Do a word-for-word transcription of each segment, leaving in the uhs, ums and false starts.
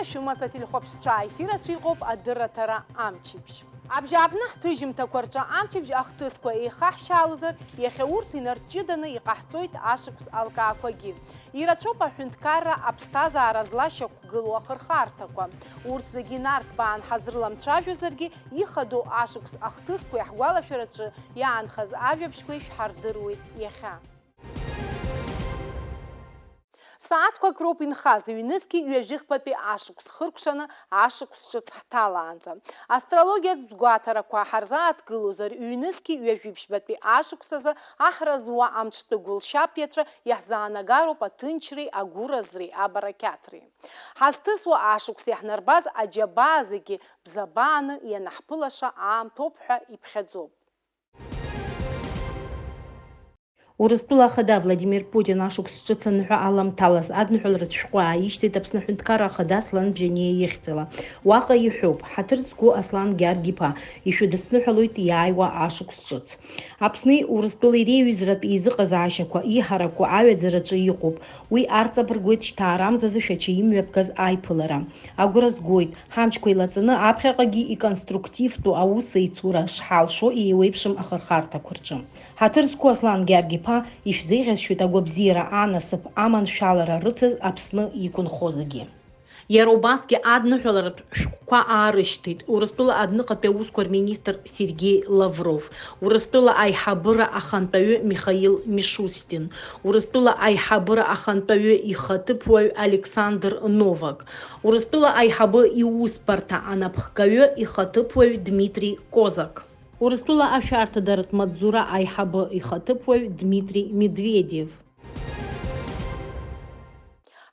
Шәымаз ателехәаԥшцәа, аефир аҿы иҟоуп адырраҭара амчыбжь. Абжьааԥны ҳҭыжьымҭақәа рҿы амчыбжь ахҭысқәа еихаҳшьаалозар, иахьа урҭ инарҷыданы иҟаҳҵоит ашықәс алкаақәагьы. Ирацәоуп аҳәынҭқарра аԥсҭазаара злашьақәгылоу ахырхарҭақәа. Урҭ зегьы инарҭбаан ҳазрыламцәажәозаргьы, ихадоу ашықәс ахҭысқәеи ҳгәалашәараҿы иаанхаз ажәабжьқәеи шәҳардыруеит иахьа. Сааҭқәак роуп инхаз, ҩнызқьи ҩажәихԥатәи ашықәс хыркәшаны ашықәс ҿыц ҳҭалаанӡа. Астрологиатә гәаҭарақәа ҳарзааҭгылозар, ҩнызқьи ҩажәиԥшьбатәи ашықәс азы аҳра зуа амҿтәы гәылшьап иаҵәа иаҳзаанагароуп аҭынчреи агәыразреи абарақьаҭреи. Ҳазҭысуа ашықәс иаҳнарбаз аџьабаа зегьы бзабааны ианаҳԥылаша аамҭоуп ҳәа иԥхьаӡоуп. Урыстәыла Ахада Владимир Путин ашықәс ҿыц аныҳәа аламҭалаз адныҳәаларатә шәҟәы ааишьҭит Аԥсны Аҳәынҭқарра Ахада Аслан Бжьаниа ихьӡала. Уаҟа иҳәоуп, ҳаҭыр зқәу Аслан Гьаргь-иԥа, ишәыдысныҳәалоит иааиуа ашықәс ҿыц. Аԥсни Урыстәылеи реиҩызратә еизыҟазаашьақәа, иҳаракқәа аҩаӡараҿы иҟоуп. Уи арҵабыргуеит шьҭаарамзазы Шәача имҩаԥгаз аиԥылара. Агәра згоит, ҳамчқәа еилаҵаны аԥхьаҟагьы иконструктивтәу аус еицура шҳалшо еиуеиԥшым ахырхарҭақәа рҿы. Ҳаҭыр зқәу Аслан Гьаргь-иԥа, ишәзеиӷьасшьоит агәабзиара, анасыԥ, аманшәалара рыцыз Аԥсны иқәынхо зегьы. Иара убасгьы адныҳәаларатә шәҟәқәа аарышьҭит Урыстәыла адныҟатәи аусқәа рминистр Сергеи Лавров, Урыстәыла аиҳабыра ахантәаҩы Михаил Мишустин, Урыстәыла аиҳабыра ахантәаҩы ихаҭыԥуаҩ Александр Новак, Урыстәыла аиҳабы иусбарҭа анапхгаҩы ихаҭыԥуаҩ Дмитри Козак, Урыстәыла ашәарҭадаратә маҵзура аиҳабы ихаҭыԥуаҩ Дмитри Медведев.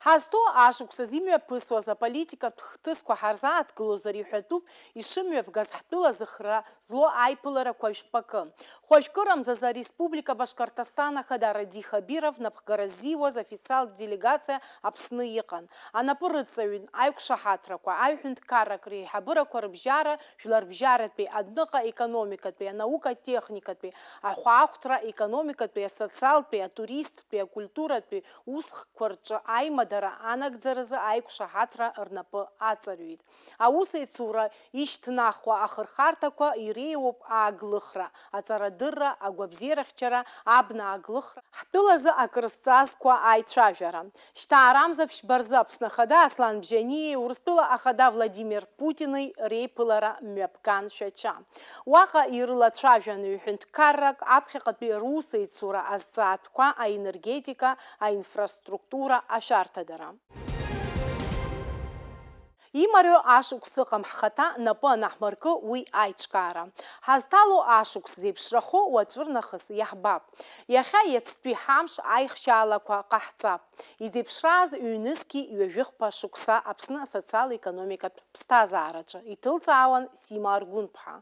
Ҳазҭоу ашықәс азы имҩаԥысуаз аполитикатә хҭысқәа ҳарзааҭгылозар иҳәатәуп ишымҩаԥгаз ҳтәыла зыхра злоу аиԥыларақәа жәпакы. Хәажәкырамзазы Ареспублика Башкортостан Ахада Радий Хабиров напхгара ззиуаз официалтә делегациа Аԥсны иҟан. Анапы рыҵаҩын аиқәшаҳаҭрақәа, аҩҳәынҭқарратә реиҳабырақәа рыбжьара, жәларбжьаратәи, адәныҟа економикатәи, анаукатә-техникатәи, ахәаахәҭра, аекономикатәи, асоциалтәи, атуристтәи, акультуратәи усхкқәа рҿы аимадара анагӡаразы аиқәшаҳаҭра рнапы аҵарҩит. Аусеицура ишьҭнахуа ахырхарҭақәа иреиуоуп ааглыхра, аҵарадырра, агәабзиарахьчара, абна ааглыхра, ҳтәылазы акрызҵазкуа аицәажәара. Шьҭаарамза ԥшьба рзы Аԥсны Ахада Аслан Бжьаниеи Урыстәыла Ахада Владимир Путини реиԥылара мҩаԥган Шәача. Уаҟа ирылацәажәан ҩҳәынҭқаррак, аԥхьаҟатәи русеицура азҵаатәқәа, аенергетика, аинфраструктура, ашәарҭадара. Имариоу ашықәс ыҟам ҳхаҭа напы анаҳмыркы уи аиҿкаара. Ҳазҭало ашықәс зеиԥшрахо уаҵәырнахыс иаҳбап. Иахьа иацтәи ҳамш аихшьаалақәа ҟаҳҵап. Изеиԥшрааз ҩнызқьи ҩажәихԥа шықәса Аԥсны асоциал-економикатә ԥсҭазаараҿы иҭылҵаауан Сима Аргәынԥҳа.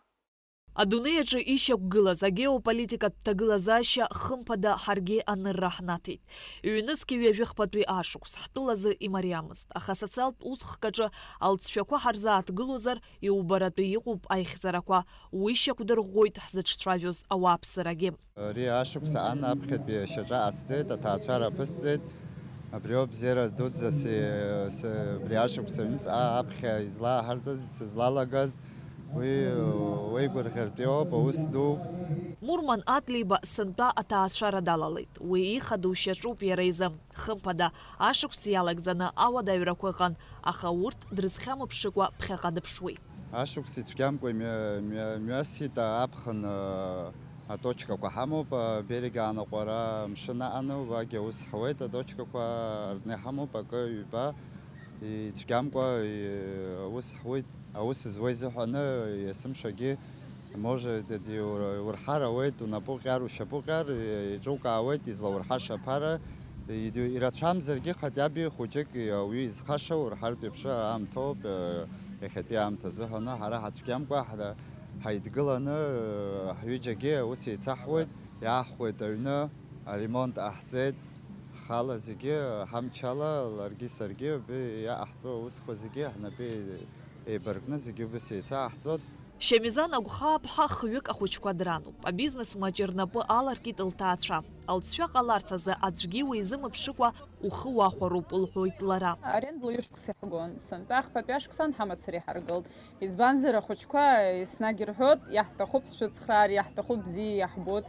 Адунеи аҿы ишьақәгылаз агеополитикатә ҭагылазаашьа хымԥада ҳаргьы анырра ҳнаҭеит. Ҩнызқьи ҩажәихԥатәи ашықәс ҳтәылазы имариамызт, аха асоциалтә усхк аҿы алҵшәақәа ҳарзааҭгылозар, иубаратәы иҟоуп аихьӡарақәа, уи шьақәдырӷәӷәоит ҳзыҿцәажәоз ауааԥсырагьы. Ари ашықәс аан аԥхьатәи шьаҿа ҟасҵеит, аҭаацәара аԥысҵеит. Абриоуп бзиара дуӡӡа си-, си-, абри ашықәс аҩныҵҟа аԥхьа излааҳартыз, сызлалагаз, уи, уи гәырӷьартәиоуп, аус ду. Мурман Атлиба сынтәа аҭаацәара далалеит. Уи ихадоу шьаҿоуп иара изы. Хымԥада, ашықәс иалагӡаны ауадаҩрақәа ыҟан, аха урҭ дрызхьамыԥшыкәа ԥхьаҟа дыԥшуеит. Ашықәс ицәгьамкәа имҩа-, мҩа-, мҩасит аԥхын, а, аточкақәа ҳамоуп, аберег аанаҟәара амшын аҟаны, убагьы аус ҳуеит, аточкақәа рҟны иҳамоуп акы, ҩба, ицәгьамкәа, и-, аус ҳуеит, аус зуа изыҳәаны есымшагьы Может, ди-, ур-, урҳар ауеит, унапы ҟьар, ушьапы ҟьар, и-, иҿукаауеит излаурҳаша аԥара. Иди-, ирацәамзаргьы, хотя бы хәыҷык, и-, ауаҩы изхаша урҳартә еиԥш аамҭоуп, э, иахьатәи аамҭа азыҳәаны ҳара ҳацәгьамкәа ҳра-, ҳаидгыланы, э, ҳҩыџьагьы аус еицаҳуеит, иаҳхуеит аҩны, аремонт ҟаҳҵеит, ҳхала зегьы, ҳамчала, ларгьы саргьы, убри иаҟаҳҵо аусқәа зегьы ҳнапы еибаркны зегьы убас еицаҳҵоит. Шьамизан Агәхаа-ԥҳа хҩык ахәыҷқәа дрануп. Абизнес маҷ рнапы аларкит лҭаацәа. Алҵшәа ҟаларц азы аӡәгьы уизымԥшыкәа ухы уахәароуп, лҳәоит лара. Арендала ҩышықәса иаҳгон. Сынтәа ахԥатәи ашықәсан ҳамацара иҳаргылт. Избанзар, ахәыҷқәа еснагь ирҳәот, иаҳҭахуп ҳшәыцхраар, иаҳҭахуп бзиа иаҳбот.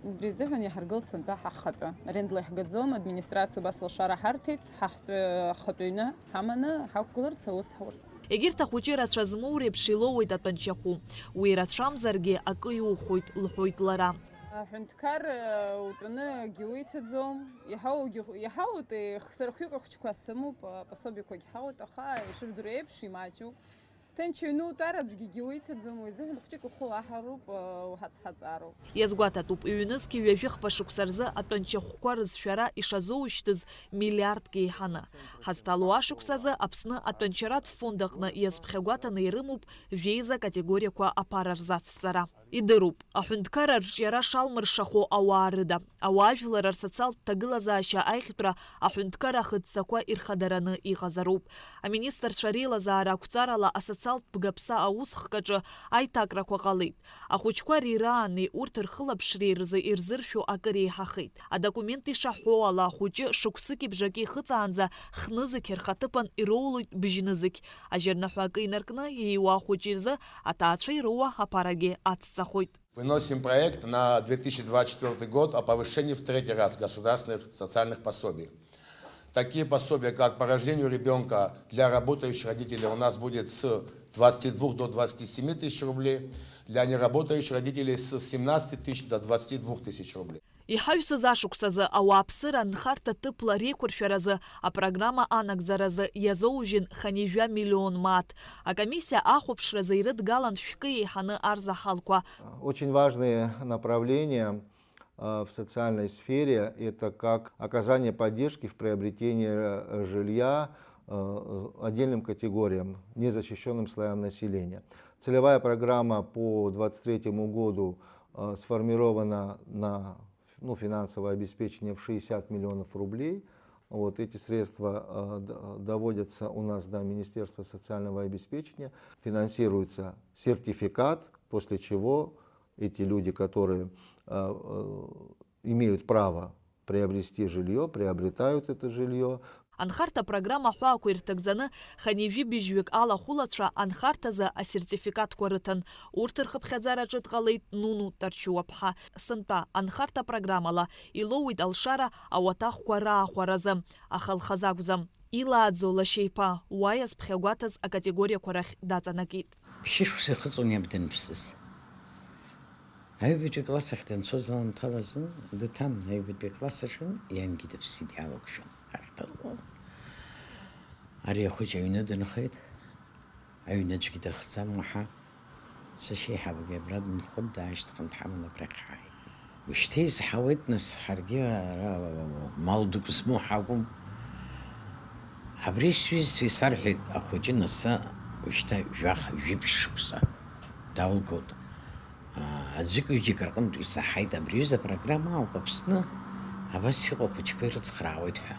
Убри азыҳәан иаҳаргылт сынтәа ҳахатәы. Арендала иаҳгаӡом, администрациа убас лшара ҳарҭеит, ҳахатәы, ҳахатәы ҩны ҳаманы ҳақәгыларц, аус ҳурц. Егьырҭ ахәыҷы рацәа змоу реиԥш илоуеит атәанчахәы. Уи рацәамзаргьы акы иухоит, лҳәоит лара. Аҳәынҭқар, э, утәаны акгьы уиҭаӡом. Иаҳа угьы-, иаҳа утәи х-, сара хҩык ахәыҷқәа сымоуп, апособиақәагь ҳауеит, аха ишыбдыруа еиԥш имаҷуп. Ҭынч аҩны утәар аӡәгьы уиҭаӡом, уи азыҳәан хәҷык ухы уаҳароуп, э, уҳацҳаҵароуп. Иазгәаҭатәуп, ҩнызқьи ҩажәи хԥа шықәса рзы атәанчахәқәа рызшәара ишазоушьҭыз миллиардк еиҳаны. Ҳазҭало ашықәс азы Аԥсны атәанчаратә фонд аҟны иазԥхьагәаҭаны ирымоуп жәеиза категориақәа аԥара рзацҵара. Идыруп, аҳәынҭқарра арҿиара шалмыршахо ауаа рыда. Ауаажәлар рсоциалтә ҭагылазаашьа аиӷьтәра аҳәынҭқарра ахыдҵақәа ирхадараны иҟазароуп. Аминистрцәа реилазаара ақәҵарала асоциалтә бгаԥса аусхк аҿы аиҭакрақәа ҟалеит. Ахәыҷқәа рираани урҭ рхылаԥшреи рзы ирзыршәо акы реиҳахеит. Адокумент ишаҳәо ала, ахәыҷы шықәсыки бжаки ихыҵаанӡа хнызқь рхаҭыԥан ироулоит быжьнызқь. Ажьырныҳәа акы инаркны ииуа ахәыҷы изы аҭаацәа ироуа аԥарагьы ацҵахоит. Выносим проект на две тысячи двадцать четвёртый год о повышении в третий раз государственных социальных пособий. Такие пособия, как по рождению ребёнка для работающих родителей, у нас будет с двадцати двух до двадцати семи тысяч рублей, для неработающих родителей с семнадцати тысяч до двадцати двух тысяч рублей. Иҳаҩсыз ашықәсазы ауааԥсыра анхарҭа ҭыԥла реиқәыршәаразы апрограмма анагӡаразы иазоужьын хынҩажәа миллион мааҭ. Акомиссиа ахәаԥшразы ирыдгалан шәкы еиҳаны арзаҳалқәа. Очень важные направления, э, в социальной сфере — это как оказание поддержки в приобретении, э, жилья, э, отдельным категориям, незащищённым слоям населения. Целевая программа по двадцать третьему году, э, сформирована на, ну, финансовое обеспечение в шестьдесят миллионов рублей. Вот эти средства, э, д-, доводятся у нас до Министерства социального обеспечения, финансируется сертификат, после чего эти люди, которые, э, э, имеют право приобрести жильё, приобретают это жильё. Анхарҭа апрограмма аҳәаақәа ирҭагӡаны, хынҩажәи быжьҩык алахәылацәа анхарҭазы асертификатқәа рыҭан. Урҭ рхыԥхьаӡараҿы дҟалеит Нуну Тарчуаԥҳа. Сынтәа анхарҭа апрограммала илоуит алшара ауаҭахқәа раахәаразы, аха лхазы акәӡам. Илааӡо лашьа иԥа уа иазԥхьагәаҭаз акатегориақәа рахь даҵанакит. Ԥшьышықәса ихыҵуан иаб даныԥсыз. Аҩбатәи акласс ахь данцоз аамҭала азын дыҭан, аҩбатәи акласс аҿы иангьы дыԥсит, иалоушан, ахь дылбон. Ари ахәыҷ аҩны дынхеит, аҩны аӡәгьы дыхӡам уаҳа. Сашьеиҳабгьы абра дынхоит, даашьҭыхны дҳаманы абрахь ҳааит. Ушьҭа изҳауеит, нас, ҳаргьы ара мал дук змоу ҳакәым. Абри сҩызцәа исарҳәеит, ахәыҷы нас ушьҭа жәаха, жәиԥшь шықәса далгоит. Аа, аӡәык-ҩыџьак рҟынтә исаҳаит, абри аҩыза апрограмма ауп Аԥсны абас иҟоу ахәыҷқәа ирыцхраауеит ҳәа.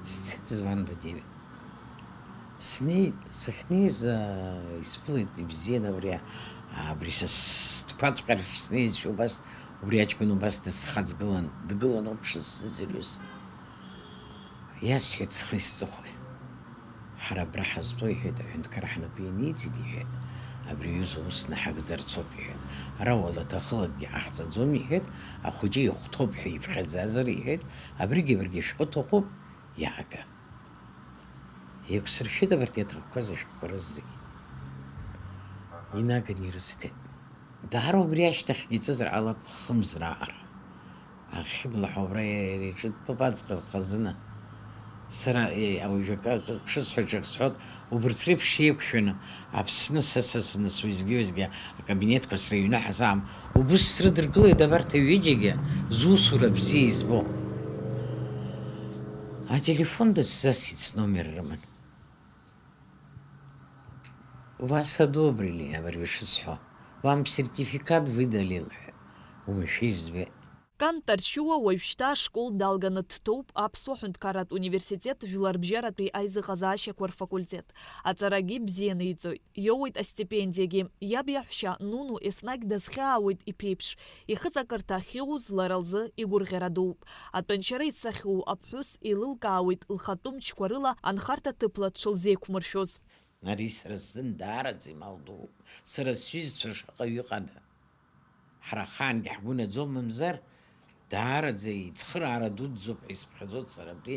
Сцеит, Зван Бадиев. Снеит, сахьнеиз, аа, исԥылеит, ибзиан абри, аа, абри са стәқәаҵәҟьа рҿы снеизшәа убас, убри аҷкәын убас дысхаҵгылан, дгылан ауп шысзыӡырҩыз. Иасҳәеит, схи сҵыхәеи. Ҳара абра ҳазтәоу, иҳәеит, аҳәынҭқар ҳнапы ианиҵеит, иҳәеит, абри аҩыза ус наҳагӡарц ауп, иҳәеит. Ара уалаҭахылакгьы ҟаҳҵаӡом, иҳәеит, ахәыҷы ихәҭоуп ҳәа иԥхьаӡазар, иҳәеит, абригь абригь шәҟәы ҭахуп, иаага. Еиқәсыршәеит абарҭ иаҭахқәаз ашәҟәқәа рызегь. Инаганы ирысҭеит. Даара убри ашьҭахьгьы иҵызар ҟалап хымз раҟара. Ахьыбла ҳәа убра иара иҿы дтәоуп аӡӷаб хазына. Сара, е, ауаҩ акы, акы шысҳәо ҽак сҳәот, убарҭ реиԥш еиқәшәаны, Аԥсны са, са, са, нас уеизгьы-уеизгьы акабинетқәа срыҩны ҳзаам. Убыс срыдыркылеит абарҭ аҩыџьагьы, зусура бзиа избо. Ателефон дысзасит, сномер рыман. Вас одобрили, абыржәы шысҳәо. Вам сертификат выдали, лҳәеит. Уамашәа избеит. Ҳәан Тарчуа уажәшьҭа ашкол далганы дҭоуп Аԥсуа ҳәынҭқарратә университет жәларбжьаратәи аизыҟазаашьақәа рфакультет. Аҵарагьы бзианы иҵоит. Иоуеит астипендиагьы. Иаб иаҳәшьа Нуну еснагь дазхьаауеит иԥеиԥш. Ихыҵакырҭа ахьиуз лара лзы игәырӷьара дууп. Атәанчара ицахьоу аԥҳәыс еилылкаауеит лхатәы мчқәа рыла анхарҭа ҭыԥла дшылзеиқәмыршәоз. Ари сара сзын даараӡа имал дууп. Сара сҩызцәа шаҟаҩ ыҟада? Ҳара ҳхаангьы ҳгәы наӡом, мамзар, даараӡа ицхыраара дуӡӡоуп ҳәа исыԥхьаӡоит сара абри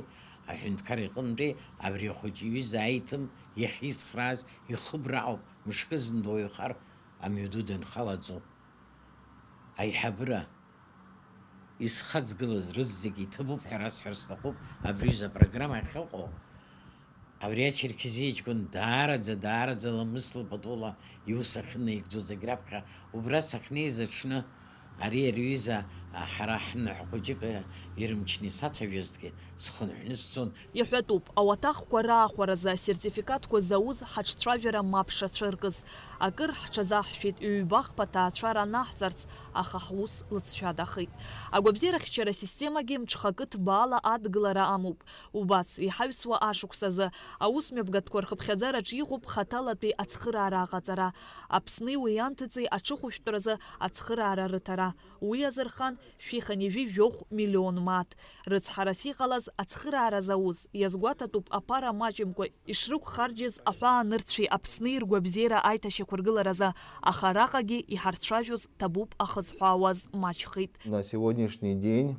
аҳәынҭқар иҟынтәи абри ахәыҷы иҩыза аиҭым иахьицхрааз ихыбра ауп, мышкы зын дуаҩхар амҩаду данхалаӡом. Аиҳабыра исхаҵгылаз рызегьы иҭабуп ҳәа расҳәар сҭахуп, абри аҩыза апрограмма ахьыҟоу. Абри ачерқьезиа ҷкәын даараӡа, даараӡа ламысла патула иус ахьынаигӡоз агь раԥхьа, убра сахьнеиз аҽны, ари, ари аҩыза, ҳара ҳныҳәа хәыҷык ирымчны исацәажәозҭгьы, схынҳәны сцон. Иҳәатәуп, ауаҭахқәа раахәаразы асертификатқәа зауз ҳаҿцәажәара мап шацәыркыз. Акыр ҳҽазаҳшәеит ҩба-хԥа ҭаацәара анаҳҵарц, аха ҳус лыҵшәадахеит. Агәабзиарахьчара системагьы мҽхакы ҭбаала адгылара амоуп. Убас, иҳаҩсуа ашықәсазы, аусмҩаԥгатәқәа рхыԥхьаӡараҿ иҟоуп хаҭалатәи ацхыраара аҟаҵара, Аԥсни уи анҭыҵи аҽыхәышәтәразы ацхыраара рыҭара. Уи азырхан шәи хынҩажәи жәохә миллион мааҭ. Рыцҳарас иҟалаз ацхыраара зауз, иазгәаҭатәуп аԥара маҷымкәа ишрықәхарџьыз аҳәаанырцәи Аԥсни ргәабзиара аиҭашьақәыргыларазы, аха араҟагьы иҳарцәажәоз ҭабуп ахы зҳәаауаз маҷхеит. На сегодняшний день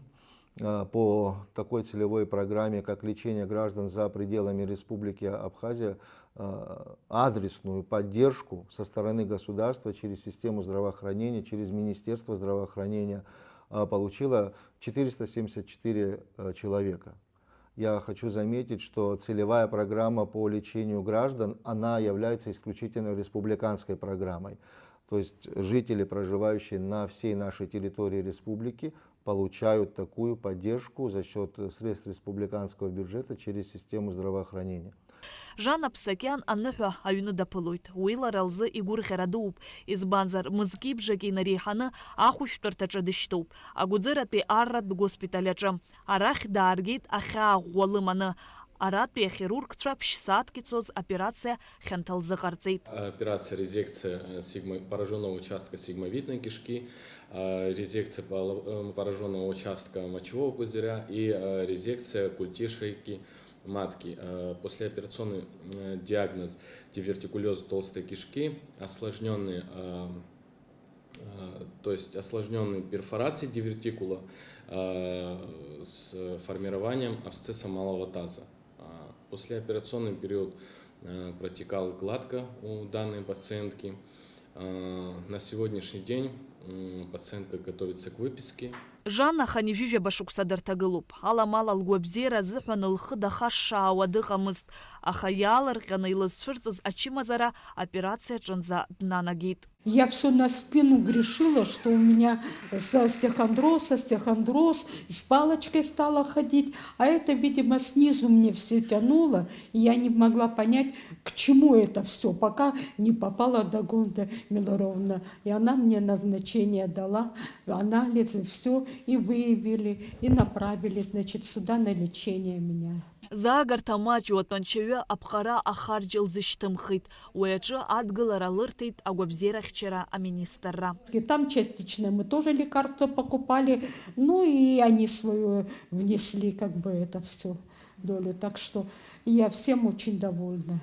а, по такой целевой программе, как лечение граждан за пределами Республики Абхазия, а, адресную поддержку со стороны государства через систему здравоохранения, через Министерство здравоохранения, а, получило четыреста семьдесят четыре, а, человека. Я хочу заметить, что целевая программа по лечению граждан, она является исключительно республиканской программой. То есть жители, проживающие на всей нашей территории республики, получают такую поддержку за счёт средств республиканского бюджета через систему здравоохранения. Жана Псакиан аныҳәа аҩны даԥылоит. Уи лара лзы игәырӷьара дууп, избанзар, мызки-бжаки инареиҳаны ахәышәтәырҭаҿы дышьҭоуп. Агәӡыратәи арратә госпиталь аҿы. Арахь дааргеит ахьаа ӷәӷәа лыманы. Аратәи ахирургцәа ԥшь-сааҭк ицоз операциа хьанҭа лзыҟарҵеит. Операция резекция, э, сигма-, поражённого участка сигмовидной кишки, э, резекция поло-, э, поражённого участка мочевого пузыря и, э, резекция культи шейки матки. Э, послеоперационный, э, диагноз — дивертикулёз толстой кишки, осложнённый, э, э, то есть осложнённые перфорации дивертикула, э, с формированием абсцесса малого таза. А, послеоперационный период, э, протекал гладко у данной пациентки. А, на сегодняшний день, м, пациентка готовится к выписке. Жанна хынҩажәижәаба шықәса дырҭагылоуп. Аламала лгәабзиара азыҳәан лхы дахашшаауа дыҟамызт, аха иаалырҟьаны илызцәырҵыз ачымазара операциа аҿынӡа днанагеит. Я всё на спину грешила, что у меня с-, остеохондроз, остеохондроз, с палочкой стала ходить, а это, видимо, снизу мне всё тянуло, и я не могла понять, к чему это всё, пока не попала до Гонда Милоровна. И она мне назначение дала, анализы, всё, и выявили, и направили, значит, сюда на лечение меня. Заагарҭа маҷу атәанчаҩы аԥҟара ахарџь лзышьҭымхит. Уи аҿы адгылара лырҭеит агәабзиарахьчара аминистрра. И там частично мы тоже лекарства покупали, ну и они свою внесли, как бы, это всё долю. Так что я всем очень довольна.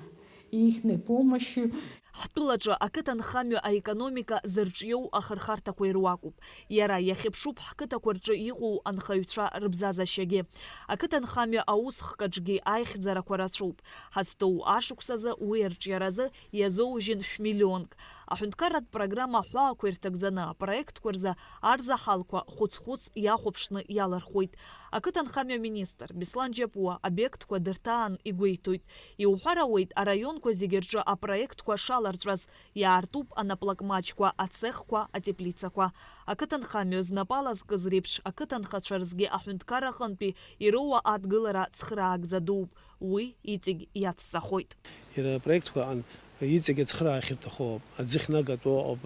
И ихней помощью. Ҳтәылаҿы ақыҭанхамҩа аекономика зырҿиоу ахырхарҭақәа ируакуп. Иара иахьыԥшуп ҳқыҭақәа рҿы иҟоу анхаҩцәа рыбзазашьагьы. Ақыҭанхамҩа аусхкаҿгьы аихьӡарақәа рацәоуп. Ҳазҭоу ашықәсазы уи арҿиаразы иазоужьын шәмиллионк. Аҳәынҭқарратә программа аҳәаақәа ирҭагӡаны апроектқәа рзы арзаҳалқәа хәыц-хәыц иахәаԥшны иалырхуеит. Ақыҭанхамҩа министр Беслан Џьапуа обиектқәа дырҭаан игәеиҭоит. Иуҳәар ауеит, араионқәа зегьы рҿы апроектқәа шаларҵәаз, иаартуп анаплакмаҷқәа, ацехқәа, атеплицақәа. Ақыҭанхамҩа знапала зкыз реиԥш, ақыҭанхацәа рзгьы аҳәынҭқар аҟынтәи ироуа адгылара цхыраагӡа дууп, уи иҵегь иацҵахоит. Иара апроектқәа аҟан Иҵегь ацхыраара ахьырҭаху ауп, аӡы ахьнагатәу ауп,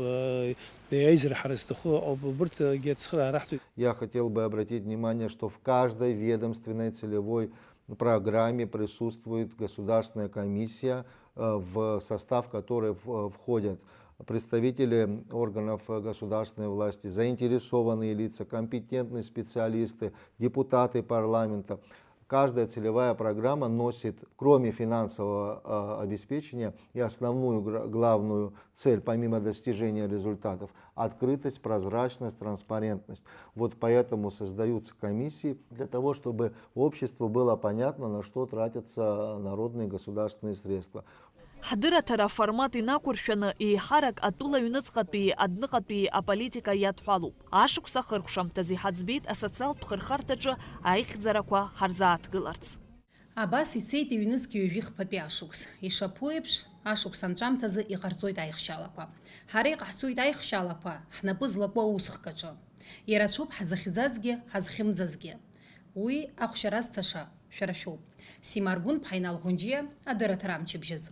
аизара ҳара зҭаху ауп, убырҭгьы ацхыраара раҳҭоит. Я хотел бы обратить внимание, что в каждой ведомственной целевой программе присутствует государственная комиссия, э, в состав которой в- входят представители органов государственной власти, заинтересованные лица, компетентные специалисты, депутаты парламента. Каждая целевая программа носит, кроме финансового э, обеспечения, и основную гра- главную цель, помимо достижения результатов, открытость, прозрачность, транспарентность. Вот поэтому создаются комиссии для того, чтобы обществу было понятно, на что тратятся народные государственные средства. Ҳдырраҭара аформат инақәыршәаны, еиҳарак атәыла аҩныҵҟатәии адәныҟатәии аполитика иадҳәалоуп. Ашықәс ахыркәшамҭазы иҳаӡбеит асоциалтә хырхарҭаҿы аихьӡарақәа ҳарзааҭгыларц. Абас ицеит ҩнызқь ҩажәи хԥатәи ашықәс. Ишаԥу еиԥш, ашықәс анҵәамҭазы иҟарҵоит аихшьалақәа. Ҳара иҟаҳҵоит аихшьалақәа ҳнапы злаку аусхк аҿы. Ирацәоуп ҳзыхьӡазгьы, ҳазхьымӡазгьы. Уи ахәшьара азҭаша шәара шәоуп. Сима Аргәынԥҳа, Инал Ӷәынџьиа, адырраҭара амчыбжьазы.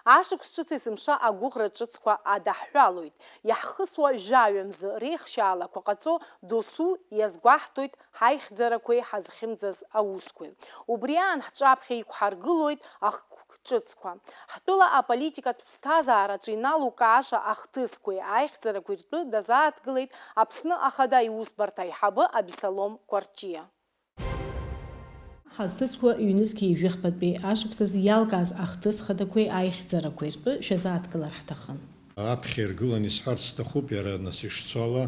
Ашықәс ҿыц есымша агәыӷра ҿыцқәа адаҳҳәалоит. Иаҳхысуа жәаҩа мзы реихшьаалақәа ҟаҵо досу иазгәаҳҭоит ҳаихьӡарақәеи ҳазхьымӡаз аусқәеи. Убри аан ҳҿаԥхьа иқәҳаргылоит ахкқәа ҿыцқәа. Ҳтәыла аполитикатә ԥсҭазаараҿы иналукааша ахҭысқәеи аихьӡарақәеи ртәы дазааҭгылеит Аԥсны Ахада Иусбарҭа аиҳабы Абисалом Кәарҷиа. Ҳазҭысқәа ҩнызқьи жәахатәи ашықәсазы иалкааз ахҭыс хадақәеи аихьӡарақәеи ртәы шәазааҭгылар ҳҭахын. Аԥхьа иргыланы исҳәарц сҭахуп, иара нас ишцо ала,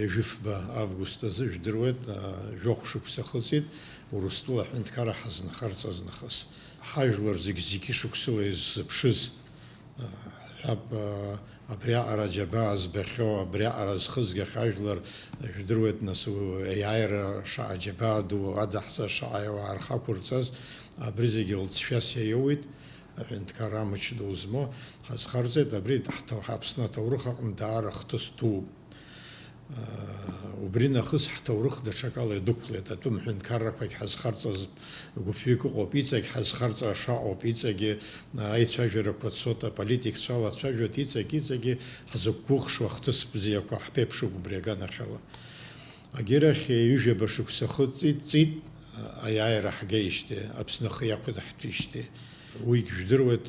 ҩажәифба август азы, жәдыруеит, жәохә шықәса ахыҵит, Урыстәыла аҳәынҭқарра ҳазнахарц азнахыс. Ҳажәлар зегь-зегь шықәсыла иззыԥшыз, ҳҳәап, абриаҟара аџьабаа збахьоу, абриаҟара зхызгахьоу ажәлар, жәдыруеит, нас, аиааира шаҟа џьабаа ду адаҳҵаз, шаҟа ауаа рхы ақәырҵаз, абри зегьы лҵшәас иаиоуит, аҳәынҭқарра амч ду змоу ҳазхарҵеит, абри ҳҭа-, ҳАԥсны аҭоурых аҟны даара хҭыс дууп. Убри нахыс ҳҭоурых даҽакала идәықәлеит, атәым ҳәынҭқаррақәагь ҳазхарҵаз гәыԥҩык ыҟоуп, иҵегь ҳазхарҵара шаҟоуп, иҵегьы аицәажәарақәа цоит, аполитикцәа алацәажәоит, иҵегь, иҵегьы ҳзықәгәыӷшоу ахҭыс бзиақәа ҳԥеиԥшуп убри аганахьала. Агьырахь ҩажәаба шықәса ахы ҵит, ҵит, аиааира ҳгеижьҭеи, Аԥсны ахы иақәиҭаҳтәижьҭеи. Уигь жәдыруеит,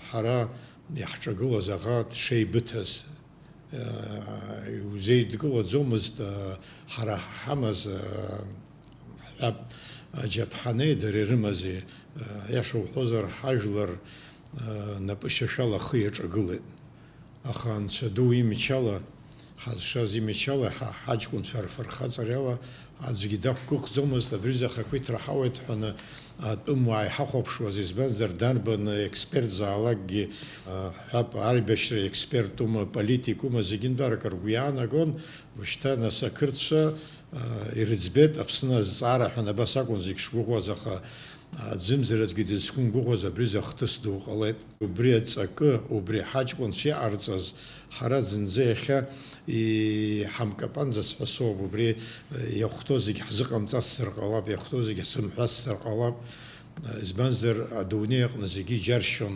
ҳара иаҳҿагылаз аӷа дшеибыҭаз. Иузеидкылаӡомызт, ҳара ҳамаз, ҳҳәап, аџьаԥҳани дареи рымази, аиаша уҳәозар, ҳажәлар напышьашәала ахы иаҿагылеит. Аха Анцәа ду имчала, ҳазшаз имчала, ҳа ҳаҷкәынцәа рфырхаҵарала аӡәгьы дақәгәыӷӡомызт, абри рзы ахақәиҭра ҳауеит ҳәаны, атәым уаа иҳахәаԥшуаз, избанзар, дарбан експерт заалакгьы, ҳҳәап, аибашьра експерт ума, политик ума, зегьынтәарак ргәы иаанагон, ушьҭа нас ақырҭцәа ирыӡбеит, Аԥсны азҵаара ҳәа абас акәын зегь шгәыӷуаз, аха аӡәымзар аӡәгьы дызқәымгәыӷуаз абри рзы ахҭыс ду ҟалеит. Убри аҵакы, убри ҳаҷкәынцәа иҟарҵаз, ҳара зынӡа иахьа иҳамкапанӡац ҳәа соуп, убри иахәҭоу зегь ҳзыҟамҵацзар ҟалап, иахәҭоу зегь ҳзымҳәацзар ҟалап, избанзар, адунеи аҟны зегьы иџьаршьон,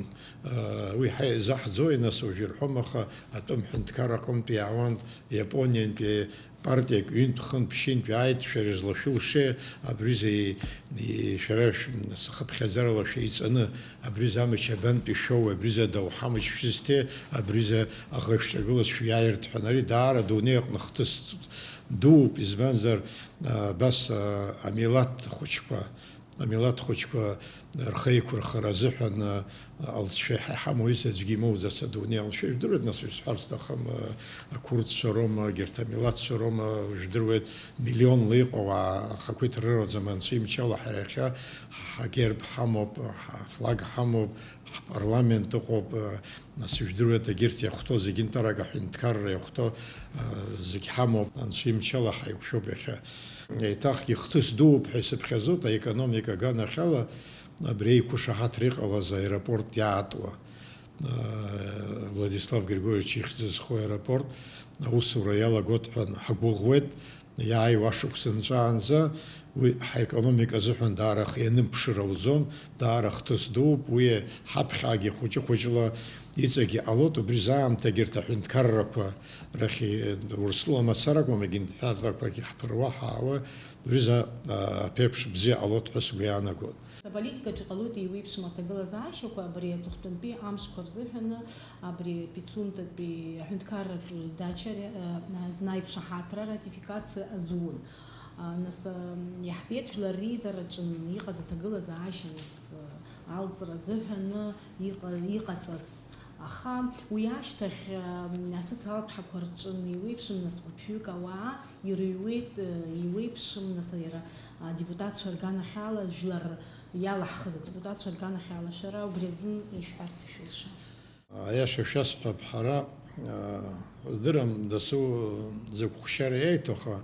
уи ҳаизаҳӡои, нас, уажә ирҳәом, аха атәым ҳәынҭқарра аҟынтә иаауан, Иапониантәи партиак ҩынтә-хынтә-ԥшьынтә иааит, шәара излашәылшеи, абри рзы и-, и-, шәара шә-, хыԥхьаӡарала шәеиҵаны, абри рзы амч абантәи шәоуи, абри рзы адоуҳа мыч шәызҭеи, абри рзы аӷа шәҿагылаз шәиааиртә ҳәа, ари даара адунеи аҟны хҭыс дууп, избанзар, а, абас, а, амилаҭ хәыҷқәа, Амилаҭ хәыҷқәа рхеиқәырхара азыҳәан, а, алҵшәа иаҳа иҳамоу изаҵәгьы имоуӡац адунеи алҵшәа. Ижәдыруеит, нас, исҳәар сҭахым, а, ақәырӡцәа роума, егьырҭ амилаҭцәа роума, ижәдыруеит, миллионла иҟоу ауаа ахақәиҭра рыраӡам, анцәа имчала ҳара иахьа ҳагерб ҳамоуп, ҳфлаг ҳамоуп, ҳпарламент ыҟоуп, а, Нас ижәдыруеит, егьырҭ иахәҭоу зегьынтәарак аҳәынҭқарра иахәҭоу, а, зегь ҳамоуп, анцәа имчала ҳаиқәшәоуп иахьа. Еиҭахгьы хҭыс дууп ҳәа исыԥхьаӡоит аекономика аганахьала, абри еиқәышаҳаҭра иҟалаз аеропорт иаатуа, а, Владислав Григорьевич ихьӡ зху аеропорт аусура иалагоит ҳәа ҳгәыӷуеит, иааиуа ашықәс нҵәаанӡа, Уи ҳаекономика азыҳәан даара х-, ианымԥшыр ауӡом, даара хҭыс дууп, уи ҳаԥхьагьы хәыҷы-хәыҷла иҵегьы ҟалоит, убри заамҭагьы арҭ аҳәынҭқаррақәа рахь, Урыстәыла мацара акәым, егьынтә ҳәарҭақәагьы ҳԥыруа ҳаауа, убри за-, а, аԥеиԥш бзиа ҟалоит ҳәа сгәы иаанагоит. Аполитикаҿы иҟалоит еиуеиԥшым аҭагылазаашьақәа абри аҵыхәтәантәи амшқәа рзыҳәаны, абри Пицундатәи аҳәынҭқарратә дача ре-, а, знаиԥшаҳаҭра ратификациа азун. А, нас, а, иаҳбеит жәлар реизараҿы иҟаз аҭагылазаашьа, нас, а, алҵра азыҳәаны иҟа-, иҟаҵаз. Аха уи ашьҭахь, а, асоциалтә ҳақәа рҿы еиуеиԥшым, нас, хәыԥҩык ауаа ирыҩуеит, а, еиуеиԥшым, нас, иара, а, адепутатцәа рганахьала, жәлар иалаҳхыз адепутатцәа рганахьала шәара убри азын ишәҳәарц ишәылшо. Аиаша шәасҳәап, ҳара, аа, здырам дасу закә хәшьара иаиҭо, аха,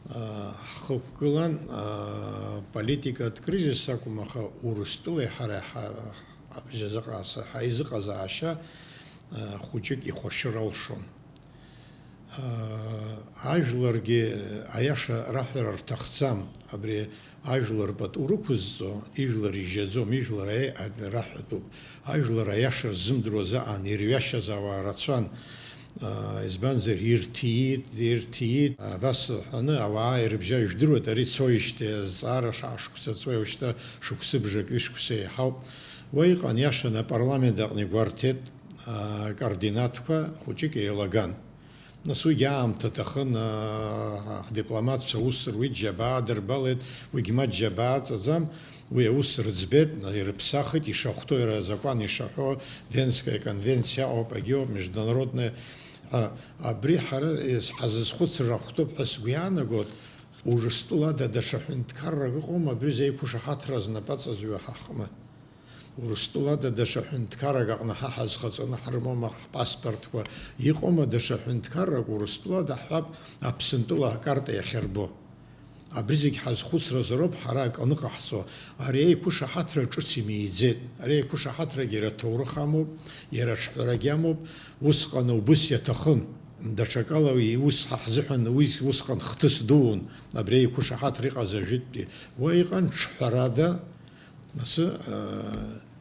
аа, ҳхы қәгылан, аа, политикатә кризис акәым, аха Урыстәылеи ҳареи ҳа-, абжьазыҟааса-, ҳаизыҟазаашьа, аа, хәыҷык ихәашьыр алшон. Аа, ажәларгьы аиаша раҳәара рҭахӡам. Абри ажәлар пату рықәызҵо, ижәлар ижьаӡом, ижәлар аи-, а-, раҳәатәуп. Ажәлар аиаша рзымдыруаз аан ирҩашьаз ауаа рацәан. Аа, избанзар, ирҭиит, ирҭиит. Абас ҳәаны ауаа ирыбжьа жәдыруеит, ари цоижьҭеи азҵаара шаҟа шықәса ҵуеи, уажәшьҭа шықәсыбжак, ҩышықәса еиҳауп. Уа иҟан, иашаны, апарламент аҟны игәарҭеит, аа, координатқәа хәыҷык еилаган. Нас уигьы аамҭа аҭахын, аа, ҳдипломатцәа аус руит, џьабаа дырбалеит, уигьы маҷ џьабаа аҵаӡам, уи аус рыӡбеит, ирыԥсахит, ишахәҭоу иара азакәан ишаҳәо, Венская конвенциа ауп, агьоуп, международная, ҳәа. Абри ҳара ес-, ҳазызхәыцра ахәҭоуп ҳәа сгәы иаанагоит, Урыстәылада даҽа ҳәынҭқаррак ыҟоума абри зеиқәышаҳаҭра знапы аҵазҩы ҳаҟны? Урыстәылада даҽа ҳәынҭқаррак аҟны ҳа ҳазхаҵаны ҳрымоума ҳпаспортқәа? Иҟоума даҽа ҳәынҭқаррак Урыстәылада ҳҳәап, Аԥсынтәыла акарта иахьырбо? Абри зегь ҳазхәыцразароуп ҳара акы аныҟаҳҵо. Ари аиқәышаҳаҭра ҿыц имиӡеит. Ари аиқәышаҳаҭрагьы иара аҭоурых амоуп, иара аҿҳәарагьы амоуп. Усҟан убыс иаҭахын. Даҽакала уи ус ҳа ҳзыҳәан уи усҟан хҭыс дуун. Абри аиқәышаҳаҭра иҟаз ажәытәтәи. Уа иҟан ҿҳәарада, Нас, э,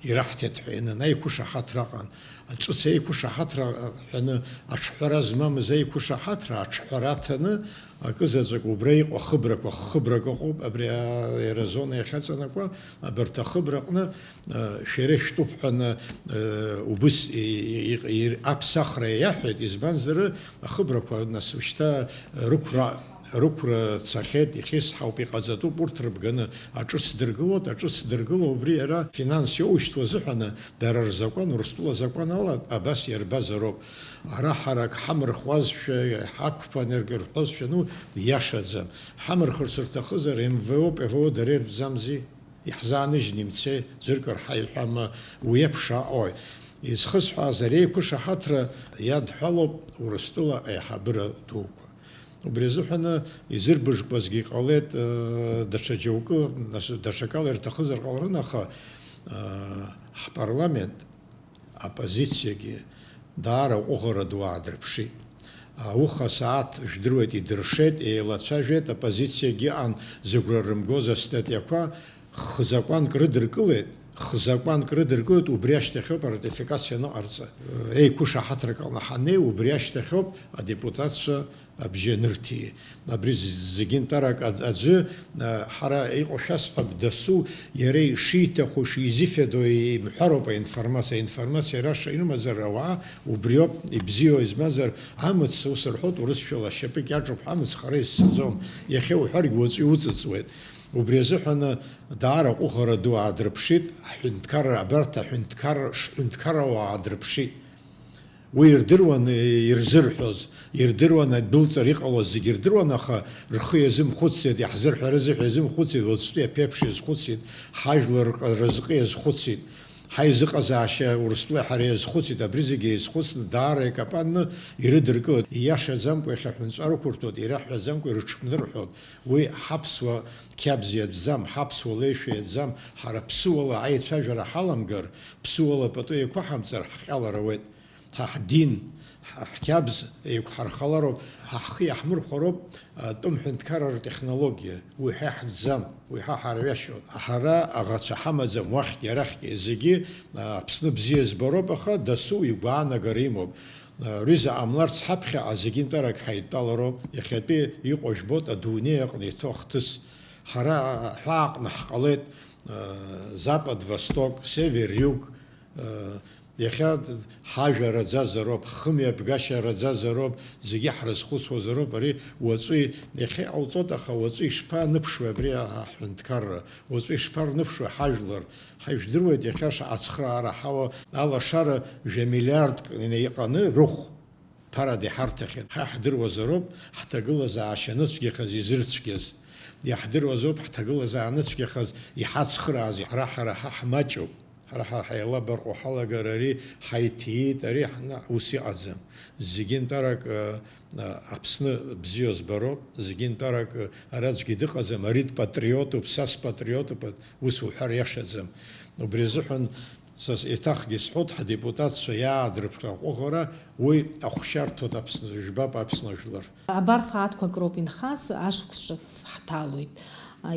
ираҳҭеит ҳәа ианын, аиқәышаҳаҭра ыҟан. Аҿыц аиқәышаҳаҭра ҳәаны, аҿҳәара змамыз аиқәышаҳаҭра аҿҳәара аҭаны, акы заҵәык убра иҟоу ахыбрақәа, хыбрак ыҟоуп, абри, а, аерозона иахьаҵанакуа, абарҭ ахыбраҟны, э, шәара ишәтәуп ҳәаны, э, убыс и-, и-, и-, аԥсахра иаҳәеит, избанзар, ахыбрақәа, нас, шьҭа рықәра, рықәра цахьеит, ихьысҳауп, иҟаҵатәуп, урҭ рыбганы аҿыц дыргылоит, аҿыц дыргыло, убри иара финанс иоушьҭуа азыҳәаны, дара рзакәан, Урыстәыла азакәан ала абас иарбазароуп. Ара ҳара ак ҳамырхуазшәа, ҳақәԥан рҳәозшәа, ну, иашаӡам. Ҳамырхырц рҭахызар, М В О, П В О дара иртәӡамзи? Иаҳзааныжьны имцеи, ӡәыркыр ҳаиҳәама, уи еиԥш аҟои? Изхысҳәааз ари еиқәышаҳаҭра иадҳәалоуп Урыстәыла аиҳабыра дуқәа. Убри азыҳәаны изырбыжкуазгьы ҟалеит, ыы, даҽа џьоукы, нас, даҽакала ирҭахызар ҟаларын, аха, ыы, ҳпарламент аппозициагьы даара аҟәыӷара ду аадырԥшит. Ауха асааҭ жәдыруеит идыршеит, еилацәажәеит, аппозициагьы ыҟан зыгәра рымгоз астатиақәа, хы-закәанк рыдыркылеит, хы-закәанк рыдыркылеит, убри ашьҭахьоуп аратификациа аныҟарҵа. Еиқәышаҳаҭрак аҟны ҳаннеи, убри ашьҭахьоуп адепутатцәа абжьы анырҭи. Абри з-, зегьынтәарак аӡ-, аӡәы, а, ҳара иҟоу шәасҳәап, дасу иара ишиҭаху, шизыфедоу имҳәароуп аинформациа. Аинформациа раша ирымазар ауаа, убриоуп ибзиоу, измазар амыц, ус рҳәоит урысшәала, ашьапы кьаҿуп ҳәа, амыц хара изцаӡом. Иахьа уҳәаргь уаҵәы иуҵыҵуеит. Убри азыҳәаны даара аҟәыӷара ду аадырԥшит, ҳҳәынҭқарра, абарҭ аҳәынҭқарра, шҳәынҭқаррауаа аадырԥшит. Уи ирдыруан, ирзырҳәоз, ирдыруан, адәылҵара иҟалоз зегьы ирдыруан, аха рхы иазымхәыцӡеит, иаҳзырҳәарызеи ҳәа иазымхәыцит, уаҵәтәи аԥеиԥш иазхәыцит, ҳажәлар рҟ-, разҟы иазхәыцит, ҳаизыҟазаашьа Урыстәылеи ҳареи иазхәыцит, абри зегьы иазхәыцны даара икапанны ирыдыркылеит. Ииашаӡамкәа иахьа ҳәынҵәа рықәырҭәоит, ираҳәаӡамкәа ирыҽԥнырҳәоит. Уи ҳаԥсуа қьабз иаӡӡам, ҳаԥсуа леишәа иаӡӡам, ҳара ԥсыуала аицәажәара ҳаламгар, ԥсыуала пату еиқәаҳамҵар ҳҟьалар ауеит. Ҳа ҳдин, ҳа ҳқьабз еиқәҳархалароуп, ҳа ҳхы иаҳмырхәароуп, атәым ҳәынҭқарра ртехнологиа, уи ҳа иаҳтәӡам, уи ҳа ҳарҩашьоит. Ҳара аӷацәа ҳамаӡам уахьгьы арахьгьы, зегьы, а, Аԥсны бзиа збароуп, аха дасу игәаанагара имоуп. А, рҩыза ҟамларц ҳаԥхьаҟа зегьынтәарак ҳаидтәалароуп, иахьатәи иҟоу жәбоит адунеи аҟны иҭоу ахҭыс. Ҳара аҳәаа аҟны ҳҟалеит, а, Запад, Восток, Север, Иуг, а, Иахьа ҳажәа раӡазароуп, ҳхымҩаԥгашьа раӡазароуп, зегьы ҳрызхәыцуазароуп, ари уаҵәы иахьа иҟауҵоит, аха уаҵәы ишԥаныԥшуеи абри аҳәынҭқарра? Уаҵәы ишԥарныԥшуеи ҳажәлар? Ҳа ижәдыруеит, иахьа шаҟа ацхыраара ҳауа, алашара жәа миллиардк инаиҟаны рыхә ԥарада иҳарҭахьеит. Ҳа иаҳдыруазароуп ҳҭагылазаашьа аныцәгьахаз изырцәгьаз. Иаҳдыруазоуп ҳҭагылазаашьа аныцәгьахаз иҳацхрааз, ҳара, ҳара ҳа ҳмаҷуп. Ҳара ҳа ҳаилабарҟәы ҳалагар ари ҳаиҭиит, ари ҳна-, ус иҟаӡам. Зегьынтәарак, ы, ы, Аԥсны бзиа збароуп, зегьынтәарак, ы, ара аӡәгьы дыҟаӡам, ари дпатриотуп, са спатриотуп, ус уҳәар иашаӡам. Убри азыҳәан са с-, еиҭахгьы сҳәоит, ҳадепутатцәа иаадрыԥхьо аҟәыӷара, уи ахәшьарҭоуп Аԥсны, жәбап Аԥсны жәлар. Абар сааҭқәак роуп инхаз, ашықәс ҿыц ҳҭалоит.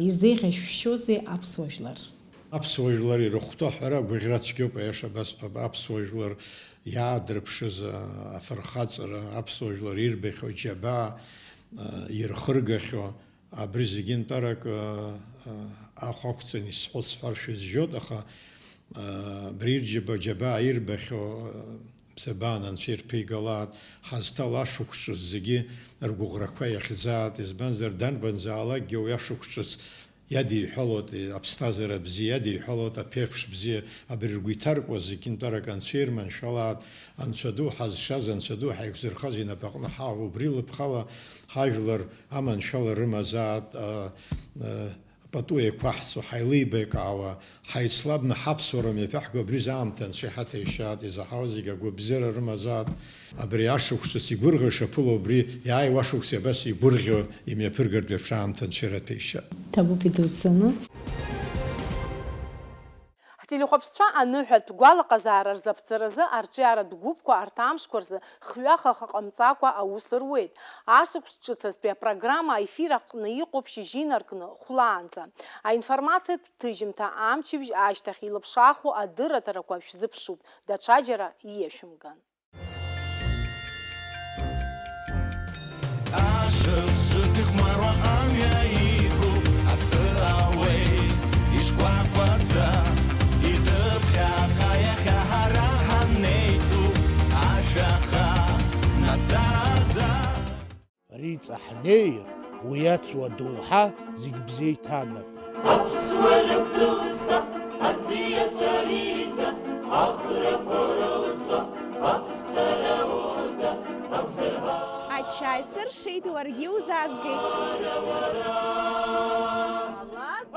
Ирзеиӷьашәшьозеи аԥсуа жәлар? Аԥсуа жәлар ирыхәҭоу аҳәара агәаӷьра цәгьоуп, аиаша абасҳәап, аԥсуа жәлар иаадырԥшыз, а, афырхаҵара, аԥсуа жәлар ирбахьоу џьабаа, а, ирхыргахьоу, абри зегьынтәарак, а, а, ахә ақәҵан исҳәо сҳәар шәызжьоит, аха, а, абри ирџьаба џьабаа ирбахьоу, а, ԥсабан анцәа ирԥигалааит, ҳазҭало ашықәс ҿыц зегьы ргәыӷрақәа иахьӡааит, избанзар, дарбанзаалакгьы уи ашықәс ҿыц иадиҳәалоит аԥсҭазаара бзиа, иадиҳәалоит аԥеиԥш бзиа, абри ргәы иҭаркуа зегьынтәарак Анцәа ирманшәалааит, Анцәа ду ҳазшаз, Анцәа ду ҳаиқәзырхаз инапаҟны ҳаҳ-, убри лыԥхала ҳажәлар аманшәала рымазааит, а, а, пату еиқәаҳҵо, ҳаилибакаауа, ҳаицлабны ҳаԥсуара мҩаԥаҳго абри аамҭа Анцәа иҳаҭәеишьааит, изаҳауа зегьы агәабзиара рымазааит. Абри ашықәс ҿыц игәырӷьо ишаԥыло, убри иааиуа ашықәс абас игәырӷьо имҩаԥыргартә еиԥш аамҭа Анцәа ираҭәеишьааит. Ҭабуп идуӡӡаны. Ҳтелехәаԥшцәа аныҳәатә гәалаҟазаара рзаԥҵаразы арҿиаратә гәыԥқәа арҭ амшқәа рзы хҩа-хаха ҟамҵакәа аус руеит. Ашықәс ҿыцазтәи апрограмма аефир аҟны иҟоуп шьыжьы инаркны хәлаанӡа. Аинформациатә ҭыжьымҭа амчыбжь ашьҭахь илыԥшааху адырраҭарақәа шәзыԥшуп, даҽаџьара ииашәымган. Ашықәс ҿыц ихәмаруа амҩа иқәуп, асы ауеит ишкәакәаӡа, иҭыԥхьаха иахьа ҳара ҳаннеицу ашәаха наӡаӡа. Ари иҵаҳнеир, уи ацуа доуҳа зегь бзеиҭанак. Аԥсуара гәылса, аӡиацәа риӡа, ахрақәа рылса, аԥсара уӡа, абзарба. Ачаи сыршеит, уаргьы узаазгеит.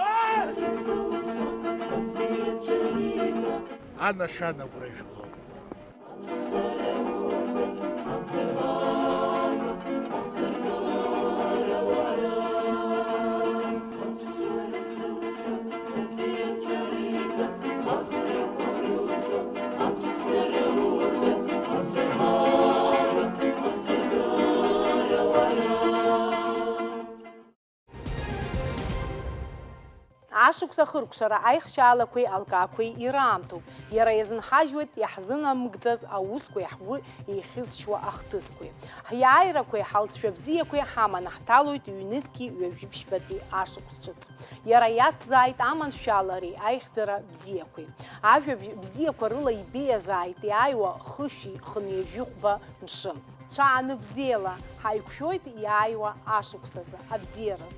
Алаз. Анашана агәра ижәго. Ашықәс ахыркәшара аихшьаалақәеи алкаақәеи ираамҭоуп. Иара иазынҳажьуеит иаҳзынамыгӡаз аусқәеи ҳгәы еихьызшьуа ахҭысқәеи. Ҳиааирақәеи ҳалҵшәа бзиақәеи ҳаманы ҳҭалоит ҩнызқьи ҩажәи ԥшьбатәи ашықәс ҿыц. Иара иацзааит аманшәалареи аихьӡара бзиақәеи. Ажәабжь бзиақәа рыла ибеиазааит иааиуа хышәи хынҩажәи хәба мшы. Ҽаанбзиала, ҳаиқәшәоит иааиуа ашықәсазы абзиараз.